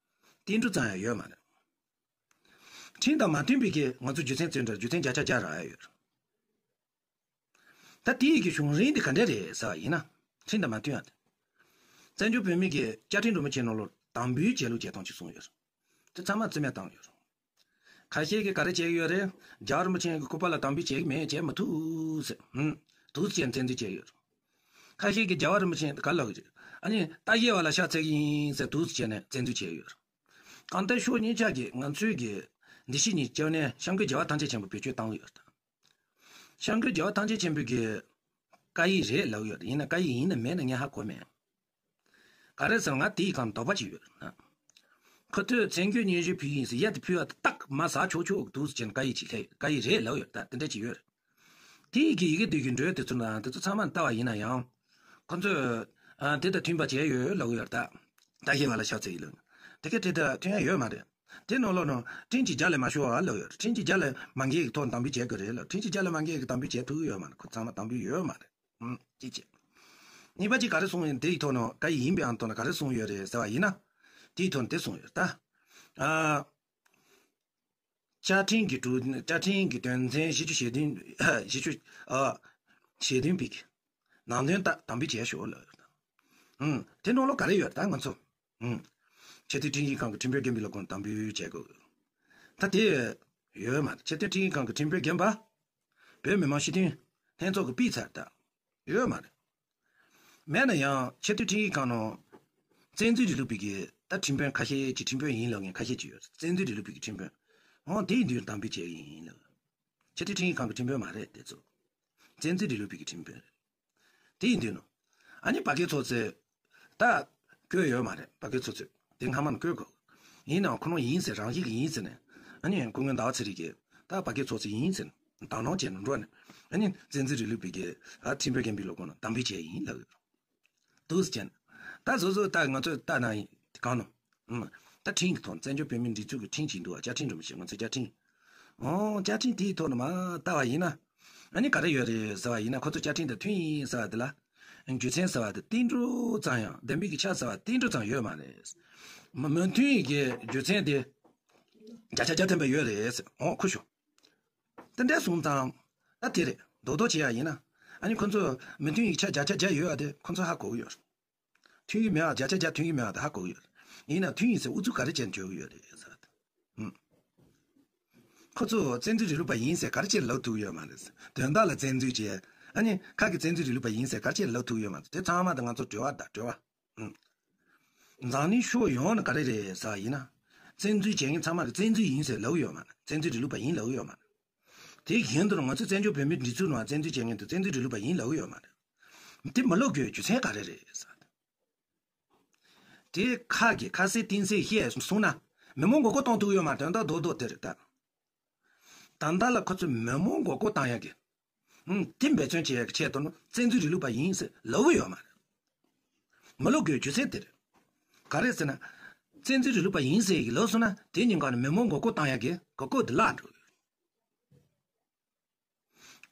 ཏིལ་འབྲུ་ཙམ་ཡང་ཡོད་མ་རེད། ཁྲིམས་དང་མ་མཐུན་པའི་གི་ང་ཚོ་རྒྱུ་མཚན་འཚོལ་འགྲོ་རྒྱུ་མཚན་བརྒྱ་ཆ་བརྒྱ་རག་ཡ་ཡོད། ད་དེའི་གི་བྱུང་རིམ་དེ་ག་འདྲ་རེད་ཟེར་བ་ཡིན་ན། ཁྲིམས་དང་མ་མཐུན་ཡ་དེ། བཙན་བྱོལ་བོད་མི་གི་བཅའ་ཁྲིམས་རིན་པོ་ཆེ་ནང་ལོགས་དམ་འབུལ་བྱེད་ལུགས་བྱེད་སྟངས་ཅིག་གསུངས་ཡོད། དེ་ཚང་མ་རྩིས་མེད་བཏང་ཡོད། ཁ་ཤས་ཀྱིས་ག་རེ་བྱས་ཡོད་རེད། རྒྱལ་བ་རིན་པོ་ཆེ་གི་སྐུ་པར་ལ་དམ་འབུལ་བྱེད་ཀྱི་མེད། བྱེད་མི་ཐུབ་ཟེར། ཧུམ། འདུག་སེ་བྱས་ནས་བཙན་འཛུལ་བྱས་ཡོད། ཁ་ཤས་ཀྱིས་རྒྱལ་བ་རིན་པོ་ཆེ་ག་ལབ་ཀྱི་རེད། ཨ་ནི་ལྟ་བཤལ་བ་ལ་ཕྱག་འཚལ་གྱི་ཡིན་ཟེར་འདུག་སེ་བྱས་ནས་བཙན་འཛུལ་བྱས་ཡོད། གང་ལྟར་ཕྱོགས་གཉིས་ཆ་གིས་ང་ཚོའི་གི་འདི་ཕྱི་གཉིས་ཀྱི་ནས་སྐྱབས་མགོན་རྒྱལ་བ་ཐམས་ཅད་མཁྱེན་པ་བེད་སྤྱོད་བཏང་ཡོད། སྐྱབས་མགོན་རྒྱལ་བ་ཐམས་ཅད་མཁྱེན་པའི་གི་བཀའ་ཡིག་རེད་ལབ་ཡོད། ཡིན་ན་བཀའ་ཡིག་ཡིན་ན་མེད་ན་ངས་ཧ་གོ་མེད། ག་རེ་ཟེར་ན་ང་དེའི་སྒང་དོགས་པ་ཅིག་ཡོད་ན། ཁོ་ཚོས་མཚན་བརྗོད་སྙན་ཞུ་ཕུལ་ཡིན་ཟེར་ཡ་དེ་ཕུལ་བ་དེ་ཏག་མར་ཟག་ཆོག་ཆོག་འདུག་སེ་བྱས་ནས་བཀའ་ཡིག་ཅིག་སླེབས་ཡོད། བཀའ་ཡིག་རེད་ལབ་ཡོད། ད་དེ་འདྲ་ཅིག་ཡོད་རེད། དེ་ཡི་གི་ཡི་གེ་དེ་གི་འགྲོས་དེ་ཚོ་ན་དེ་ཚོ་ཚང་མ་ལྟ་བ་ཡིན་ན་ཡང་། ཁོ་ཚོས། ཨ། དེ་དང་མཐུན་པ་བྱས་ཡོད་ལབ་ཡོད་ད། ད་ཤེས་པ་ལ་ཕྱག་འཚལ་ཡིན་ལབ། དེ་ག་དེ་དང་མཐུན་ཡ་ཡོད་མ་རེད། དེ་ནང་ལོགས་ནང་ཁྲིམས་ཀྱི་རྒྱ་ལས་མ་ཤོར་བ་ལབ་ཡོད། ཁྲིམས་ཀྱི་རྒྱ་ལས་མ་འགལ་གྱི་ཐོག་དམ་འབུལ་བྱས་དགོས་རེད་ལབ། ཁྲིམས་ཀྱི་རྒྱ་ལས་མ་འགལ་གྱི་དམ་འབུལ་བྱས་ཐུབ་ཀྱི་ཡོད་མ་རེད། ཁོ་ཚང་མ་དམ་འབུལ་ཡོད་མ་རེད། ཨུམ། ཅི་བྱེད། གཉིས་པ་གཅིག་ག་རེ་གསུངས་ཡོད་དེའི་ཐོག་ནང་བཀའ་ཡིག་ཡིན་པའི་ཨང་ཐོག་ན་ག་རེ་གསུངས་ཡོད་རེད་ཟེར་བ་ཡིན་ན། དེའི་ཐོག་ནས་དེ་གསུངས་ཡོད་ད། ཨ། བཅའ་ཁྲིམས་ཀྱི་གྲོས་བཅའ་ཁྲིམས་ཀྱི་དོན་ཚན་བཞི་བཅུ་ཞེ་བདུན། བཞི་བཅུ། ཨ། ཞེ་བདུན་པའི་ནང་དོན་ལྟར་དམ་འབུལ་བྱས་ཆོག་ལབ་ཡོད། ཨང་། དེ་ནང་ལོགས་ག་རེ་ཡོད་ད་ང་ཚོ། ཨང་། ཆེས་མཐོའི་ཁྲིམས་ཞིབ་ཁང་གི་ཁྲིམས་དཔོན་རྒན་པའི་སློབ་ཁང་དམ་འབུལ་བྱས་དགོས། ད་དེ་ཡོད་མ་རེད། ཆེས་མཐོའི་ཁྲིམས་ཞིབ་ཁང་གི་ཁྲིམས་དཔོན་རྒན་པ། བོད་མི་མང་སྤྱི་འཐུས་ལྷན་ཚོགས་ཀྱི་པི་ཚར་ད། ཡོད་མ་རེད། མེད་ན་ཡང་ཆེས་མཐོའི་ཁྲིམས་ཞིབ་ཁང་ནང་བཙན་འཛུལ་རིང་ལུགས་པའི་གི་ད་ཁྲིམས་དཔོན་ཁ་ཤས་ཀྱི་ཁྲིམས་དཔོན་ཡིན་ལབ་མཁན་ཁ་ཤས་ཅིག་ཡོད། བཙན་འཛུལ་རིང་ལུགས་པའི་གི་ཁྲིམས་དཔོན། འོ་དེ་ཡིན་དུས་དམ་འབུལ་བྱས་ཡིན་ལབ། ཆེས་མཐོའི་ཁྲིམས་ཞིབ་ཁང་གི་ཁྲིམས་དཔོན་མ་རེད་དེ་ཚོ། བཙན་འཛུལ་རིང་ལུགས་པའི་གི་ཁྲིམས་དཔོན་རེད། དེ་ཡིན་དུས་ནོ། ཨ་ནི་བར་བརྒལ་ཚོགས་གཙོས་ད་བསྐོས་ཡོད་མ་རེད། བར་བརྒལ་ཚོགས་གཙོས་དེ་སྔ་མ་ནས་བསྐོས་དགོས། ཡིན་ནའང་ཁོ་རང་ཡིན་ཟེར་རང་བཞིན་གྱི་ཡིན་ཟེར་ནས། ཨ་ནི་སྐུ་ངོ་ཟླ་བ་ཚེ་རིང་གིས་ད་བར་བརྒལ་ཚོགས་གཙོ་ཡིན་ཟེར་ནས་དང་བླངས་བྱས་ནས་འགྲོ་ནས། ཨ་ནི་བཙན་འཛུལ་རིང་ལུགས་པའི་གི་ཨ་ཁྲིམས་དཔོན་རྒན་པའི་སློབ་ཁང་ནང་དམ་འབུལ་བྱས་ཡིན་ལབ་ཡོད། འདུག་སེ་བྱས་ནས། ད་སོ་སོ་ད་ང་ཚོས་ལྟ་ན་ཡིན་གང་ནོ། ཨུམ། ད་ཁྲིམས་ཀྱི་ཐོག་བཙན་བྱོལ་བོད་མིའི་སྒྲིག་འཛུགས་ཀྱི་ཁྲིམས་ཅིག་འདུག་བ། བཅའ་ཁྲིམས་རིན་པོ་ཆེ་ང་ཚོའི་བཅའ་ཁྲིམས། ཨོ་བཅའ་ཁྲིམས་དེའི་ཐོག་ནས་མར་ལྟ་བ་ཡིན་ན། ཨ་ནི་ག་རེ་ཡོད་རེད་ཟེར་བ་ཡིན་ན་ཁོ་ཚོ་བཅའ་ཁྲིམས་དང་མཐུན་ཡིན་ཟེར་བ་དེ་ལ། རྒྱུ་མཚན་ཟེར་བ་དེ་ཏིལ་འབྲུ་ཙམ་ཡང་ལྡན་པའི་གི་ཆ་ཟེར་བ་ཏིལ་འབྲུ་ཙམ་ཡོད་མ་རེད། མ་མ་མཐུན་ཡིན་གྱི་རྒྱུ་མཚན་དེ་བརྒྱ་ཆ་བརྒྱ་ལྡན་པ་ཡོད་རེད་ཟེར། ཨོ་ཁུ་ཤོ། དེ་འདྲ་སོང་ཙང་། ད་དེ་རེད་རྡོག་རྡོག་བྱེད་ཡ་ཡིན་ན། ཨ་ནི་ཁོ་ཚོ་མི་མཐུན་ཡིག་ཆ་བརྒྱ་ཆ་བརྒྱ་ཡོད་ཡ་དེ་ཁོ་ཚོ་ཧ་གོ་གི་ཡོད་རེད། མཐུན་གྱི་མེད་པ་བརྒྱ་ཆ་བརྒྱ་མཐུན་གྱི་མེད་པ་དེ་ཧ་གོ་གི་ཡོད་རེད། ཡིན་ན་མཐུན་ཡིན་ཟེར་ཨུ་ཚུགས་ག་རེ་བྱས་ནས་བརྗོད་ཀྱི་ཡོད་རེད་ཟེར་བ་དེ། ཨུམ། ཁོ་ཚོ་བཙན་འཛུལ་རིང་ལུགས་པ་ཡིན་ཟེར་ག་རེ་བྱས་ནས་ལབ་ཐུབ་ཀྱི་ཡོད་མ་རེད། དོན་དག་ལ་བཙན་འཛུལ་བྱས། ཨ་ནི་ཁ་གི་བཙན་འཛུལ་རིང་ལུགས་པ་ཡིན་ཟེར་ག་རེ་བྱས་ནས་ལབ་ཐུབ་ཀྱི་ཡོད་མ་རེད། དེ་ཚང་མ་དེ་ང་ཚོ་འབྲེལ་བ་དང་འབྲེལ་བ། ཨུམ། འཛམ་གླིང་ཕྱོགས་ཡོངས་ནས་ག་རེ་རེད་ཟེར་བ་ཡིན་ན། བཙན་འཛུལ་བྱེད་མཁན་ཚང་མ་གི་བཙན་འཛུལ་ཡིན་ཟེར་ལབ་ཀྱི་ཡོད་མ་རེད། བཙན་འཛུལ་རིང་ལུགས་པ་ཡིན་ལབ་ཀྱི་ཡོད་མ་རེད། དེ་བཞིན་དུ་ང་ཚོ་བཙན་བྱོལ་བོད་མིའི་སྒྲིག་འཛུགས་ནང་བཙན་འཛུལ་བྱེད་མཁན་དེ་བཙན་འཛུལ་རིང་ལུགས་པ་ཡིན་ལབ་ཀྱི་ཡོད་མ་རེད། དེ་མི་ལབ་དགོས་རྒྱུ་མཚན་ག་རེ་རེད་ཟེར། དེ་ཁ་གི་ཁ་གསལ་གཏིང་གསལ་བཤད་སོང་ན་མི་མང་མགོ་སྐོར་གཏོང་ཐུབ་ཀྱི་ཡོད་མ་རེད། དོན་དག་རྡོག་རྡོག་དེ་རེད་ད། ད་ལྟ་ལ་ཁོ་ཚོས་མི་མང་མགོ་སྐོར་བཏང་ཡག་གི། ཨང་། དེ་འབད་བརྩོན་བྱེད་ཡག་གི་ཆེད་དུ་ནི་བཙན་འཛུལ་རིང་ལུགས་པ་ཡིན་ཟེར་ལབ་ཀྱི་ཡོད་མ་རེད། མི་ལོ་དགུའི་རྒྱུ་མཚན་དེ་རེད། ག་རེ་ཟེར་ན། བཙན་འཛུལ་རིང་ལུགས་པ་ཡིན་ཟེར་གི་ལབ་སོང་ན་དེ་ཉིན་གང་ནས་མི་མང་མགོ་སྐོར་བཏང་ཡག་གི་མགོ་སྐོར་དེ་བརླག་འགྲོ་གི་ཡོད་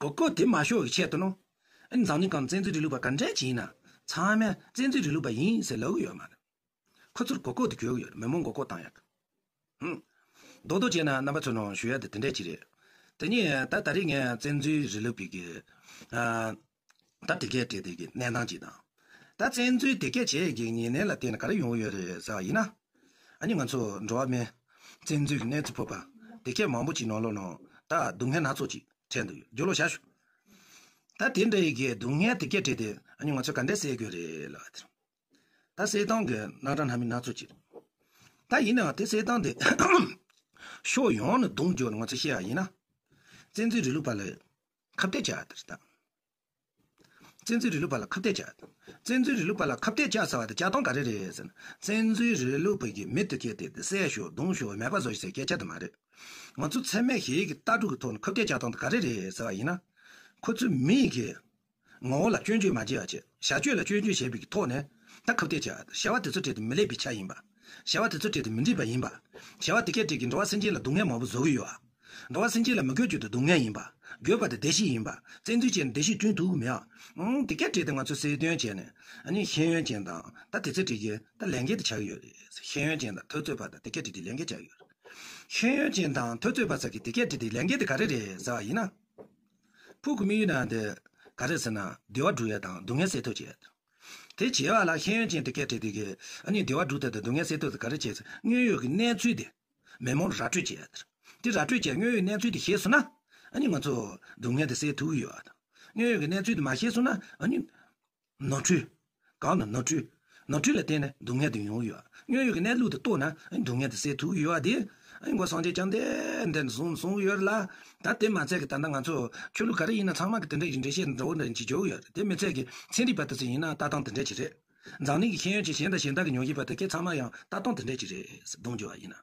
རེད། མགོ་སྐོར་དེ་མ་ཤོར་བའི་ཆེད་དུ་ནོ། ཨ་ནི་འཛམ་གླིང་སྒང་བཙན་འཛུལ་རིང་ལུགས་པ་ག་འདྲས་ཅིག་ཡིན་ན་ཚང་མས་བཙན་འཛུལ་རིང་ལུགས་པ་ཡིན་ཟེར་ལབ་གི་ཡོད་མ་རེད། ཁོ་ཚོར་མགོ་སྐོར་དེ་གྱོད་གི་ཡོད་རེད། མི་མང་མགོ་སྐོར་བཏང་ཡག་གི། ཧུམ། རྡོག་རྡོག་བྱས་ན་རྣམ་པ་ཚོ་ནང་ཞུ་ཡ་དེ་དེ་འདྲས་ཅིག་རེད། དེ་ནས་ད་ད་རེས་ངས་བཙན་འཛུལ་རིང་ལུགས་པའི་གི། ཨ། ད་དེ་གས་བྲིས་དེ་གི་གནས་སྟངས་ཅིག་དང་། ད་བཙན་འཛུལ་དེ་གས་བྱས་ཀྱི་ཉེ་གནས་ལ་བརྟེན་ནས་ག་རེ་ཡོང་གི་ཡོད་རེད་ཟེར་བ་ཡིན་ན། ཨ་ནི་ང་ཚོ་འགྲོ་བ་མི་བཙན་འཛུལ་གྱི་གནས་ཚུལ་ཕོག་པ་དེ་གས་མང་པོ་ཅིག་ནང་ལོགས་ནང་ད་སྡུག་བསྔལ་སྣ་ཚོགས་ཅིག་འཕྲད་འདུག་ཡོད། རྒྱུ་ལོ་བྱ་ཞུ། ད་དེ་འདྲ་ཡི་གི་སྡུག་བསྔལ་དེ་གས་བྲིས་དེ་ཨ་ནི་ང་ཚོ་ག་འདྲས་སེལ་དགོས་རེད་ལབ་པ་དེ། ད་སེལ་སྟངས་ཀྱི་རྣམ་གྲངས་སྣ་མིན་སྣ་ཚོགས་ཅིག་ད་ཡིན་ནའང་དེ་སེལ་སྟངས་དེ་ཕྱོགས་ཡོངས་ནས་རྡུང་རྒྱུ་ང་ཚོ་བཤད་ཡ་ཡིན་ན། བཙན་འཛུལ་རིང་ལུགས་པ་ལ་ཁ་གཏད་བཅག་ཡ་དེ་རེད་ད། བཙན་འཛུལ་རིང་ལུགས་པ་ལ་ཁ་གཏད་བཅག་ཡ། བཙན་འཛུལ་རིང་ལུགས་པ་ལ་ཁ་གཏད་བཅག་ཟེར་བ་དེ་བཅག་སྟངས་ག་རེ་རེད་ཟེར་ན། བཙན་འཛུལ་རིང་ལུགས་པ་གི་མི་དེ་གས་དེ་དེ་བསད་ཤོག་རྡུང་ཤོག་མེད་པ་བཟོ་ཤོག་ཟེར་སྐད་ཆ་དེ་མ་རེད། ང་ཚོ་འཚེ་མེད་ཞི་བའི་གི་ལྟ་གྲུབ་ཀྱི་ཐོག་ནས་ཁ་གཏད་བཅག་སྟངས་དེ་ག་རེ་རེད་ཟེར་བ་ཡིན་ན། ཁོ་ཚོའི་མི་གི་ངོ་བོ་ལ་སྐྱོན་བརྗོད་མ་བྱེད་པ་བྱས། བྱ་སྤྱོད་ལ་སྐྱོན་བརྗོད་བྱས་པའི་གི་ཐོག་ནས་ད་ཁ་གཏད་བཅག་ཡ་དེ། བྱ་བ་དེ་ཚོ་བྲིས་དེ་མི་ལེགས་པའི་ཆ་ཡིན་པ། བྱ་བ་དེ་ཚོ་བྲིས་དེ་མི་འགྲིག་པ་ཡིན་པ། བྱ་བ་དེ་གས་བྲིས་གི་འགྲོ་བ་སེམས་ཅན་ལ་སྡུག་བསྔལ་མང་པོ་བཟོ་གི་ཡོད་ཨ། འགྲོ་བ་སེམས་ཅན་ལ་མི་དགོས་རྒྱུ་དེ་སྡུག་བསྔལ་ཡིན་པ། དགོས་པ་དེ་བདེ་སྐྱིད་ཡིན་པ། བཙན་འཛུལ་བྱས་ནས་བདེ་སྐྱིད་བསྐྲུན་ཐུབ་ཀྱི་མེད་ཨ། ཨང་། དེ་གས་བྲིས་དེ་ང་ཚོས་གསལ་སྟོན་བྱས་ནས་ཨ་ནི་ཤེས་ཡོན་ཅན་དང་ད་དེ་ཚོ་བྲིས་གི་ད་ལས་འགན་དེ་ཆགས་ཀྱི་ཡོད་རེད། ཤེས་ཡོན་ཅན་དང་འཐབ་རྩོད་པ་དང་དེ་གས་བྲིས་དེ་ལས་འགན་ཆགས་ཀྱི་ཡོད་རེད། ཤེས་ཡོན་ཅན་དང་འཐབ་རྩོད་པ་ཚོ་གི་དེ་གས་བྲིས་དེ་ལས་འགན་དེ་ག་རེ་རེད་ཟེར་བ་ཡིན་ན། ཕུགས་ཀྱི་དམིགས་ཡུལ་ནང་དེ་ག་རེ་ཟེར་ན་བདེ་བ་སྒྲུབ་ཡ་དང་སྡུག་བསྔལ་སེལ་ཐབས་བྱེད་ཡ་དང་། དེ་བྱེད་པ་ལ་ཤེས་ཡོན་ཅན་དེ་གས་བྲིས་དེ་གི་ཨ་ནི་བདེ་བ་སྒྲུབ་ཐབས་དང་སྡུག་བསྔལ་སེལ་ཐབས་དེ་ག་རེ་བྱེད་ཟེར། དངོས་ཡོད་ཀྱི་གནས་ཚུལ་དེ་མི་མང་ལ་ར་སྤྲོད་བྱེད་ཡ་དེ་རེད། དེ་ར་སྤྲོད་བྱས་དངོས་ཡོད་གནས་ཚུལ་དེ་ཤེས་སོང་ན་ཨ་ནི་ང་ཚོ་སྡུག་བསྔལ་དེ་སེལ་ཐུབ་ཀྱི་ཡོད་ཨ་དང་། དངོས་ཡོད་ཀྱི་གནས་ཚུལ་དེ་མ་ཤེས་སོང་ན་ཨ་ནི་ནོར་འཁྲུལ། གང་ལ་ནོར་འཁྲུལ། ནོར་འཁྲུལ་ལ་བརྟེན་ནས་སྡུག་བསྔལ་དེ་ཡོང་གི་ཡོད། དངོས་ཡོད་ཀྱི་གནས་ལུགས་དེ་རྟོགས་ན་སྡུག་བསྔལ་དེ་སེལ་ཐུབ་ཀྱི་ཡོད་དེ། ཨ་ནི་མགོ་སངས་རྒྱས་བཅོམ་ལྡན་འདས་གསུངས་གསུངས་ཡོད་ལ། ད་དེ་མ་ཚད་ཀྱི་ད་ལྟ་ང་ཚོ་ཆོས་ལུགས་ག་རེ་ཡིན་ན་ཚང་མ་གི་དེ་འདྲ་ཡི་འགྲེལ་བཤད་འདྲ་བོ་འདྲ་ཅིག་བརྗོད་ཡོད་རེད། དེ་མི་ཚད་ཀྱི་ཚན་རིག་པ་དེ་ཚོ་ཡིན་ན་ལྟ་སྟངས་དེ་འདྲ་ཅིག་རེད། འཛམ་གླིང་གི་ཤེས་ཡོན་ཅན་གཞན་དང་གཞན་དག་གི་ཉོ་གཞི་པ་དེ་གས་ཚང་མ་ཡང་ལྟ་སྟངས་དེ་འདྲ་ཅིག་རེད་གསུངས་བརྗོད་པ་ཡིན་ན།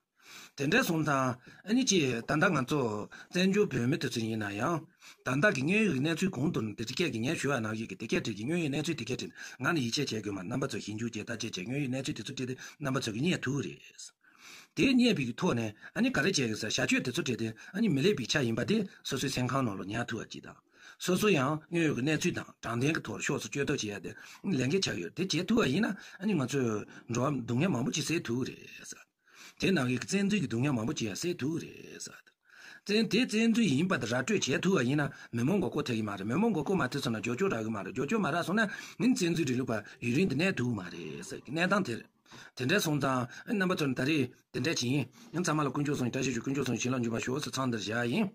དེ་འདྲ་སོང་ཙང་ཨ་ནི་ཅི་ད་ལྟ་ང་ཚོ་བཙན་བྱོལ་བོད་མི་དེ་ཚོ་ཡིན་ན་ཡང་། ད་ལྟ་གི་དངོས་ཡོད་ཀྱི་གནས་ཚུལ་གོང་དུ་དེ་སྐད་ཀྱི་ངས་ཞུ་བ་ནང་བཞིན་གྱི་དེ་སྐད་བྲིས་ཀྱི་དངོས་ཡོད་གནས་ཚུལ་དེ་སྐད་བྲིས་ང་ནི་ཡིད་ཆེས་བྱེད་དགོས་མ་རྣམ་པ་ཚོ་ཞིབ་འཇུག་བྱས་བརྟག་དཔྱད་བྱས་དངོས་ཡོད་གནས་ཚུལ་དེ་ཚོ་བྲིས་ཏེ་རྣམ་པ་ཚོ་གིས་རྙེད་ཐུབ་ཀྱི་རེད། དེ་རྙེད་པའི་གི་ཐོག་ནས་ཨ་ནི་ག་རེ་བྱས་ཀྱི་ཟེར་བྱ་སྤྱོད་དེ་ཚོ་བྲིས་ཏེ་ཨ་ནི་མི་ལེགས་པའི་ཆ་ཡིན་པ་དེ་སོ་སོའི་སེམས་ཁམས་ནང་ལ་ཉར་ཐུབ་པ་ཅིག་དང་། སོ་སོ་ཡང་དངོས་ཡོད་ཀྱི་གནས་ཚུལ་དང་དྲང་བདེན་གྱི་ཐོག་ཕྱོགས་སུ་བསྐྱོད་ཐབས་བྱེད་ཡ་དེ་ལས་འགན་ཆགས་ཡོད། དེ་བྱེད་ཐུབ་པ་ཡིན་ན་ཨ་ནི་ང་ཚོས་འགྲོ་བ་སྡུག་བསྔལ་མང་པོ་ཅིག་སེལ་ཐུབ་ཀྱི་རེད་ཟེར། དེ་ནང་གི་བཙན་འཛུལ་གྱི་སྡུག་བསྔལ་མང་པོ་ཅིག་ཡང་སེལ་ཐུབ་ཀྱི་རེད་ཟེར། བཙན་དེ་བཙན་འཛུལ་ཡིན་པ་དེ་ར་སྤྲོད་བྱེད་ཐུབ་པ་ཡིན་ན་མི་མང་མགོ་སྐོར་ཐེབས་ཀྱི་མ་རེད། མི་མང་མགོ་སྐོར་མ་ཐེབས་སོང་ན་འགྱུར་བཅོས་རག་གི་མ་རེད། འགྱུར་བཅོས་མ་རག་སོང་ན་ནི་བཙན་འཛུལ་རིང་ལུགས་པ་ཡུན་རིང་དུ་གནས་ཐུབ་ཀྱི་མ་རེད་ཟེར་གྱི་གནས་སྟངས་དེ་རེད། དེ་འདྲ་སོང་ཙང་རྣམ་པ་ཚོ་ནི་ད་རེས་དེ་འདྲ་ཅིག་ཡིན། ཚང་མ་ལ་དཀོན་མཆོག་གསུམ་བཀྲ་ཤིས་ཤོག་དཀོན་མཆོག་གསུམ་བྱིན་རླབས་འཇུག་པར་ཤོག་ཟེར་མཚམས་འདིར་བཞག་ཡིན།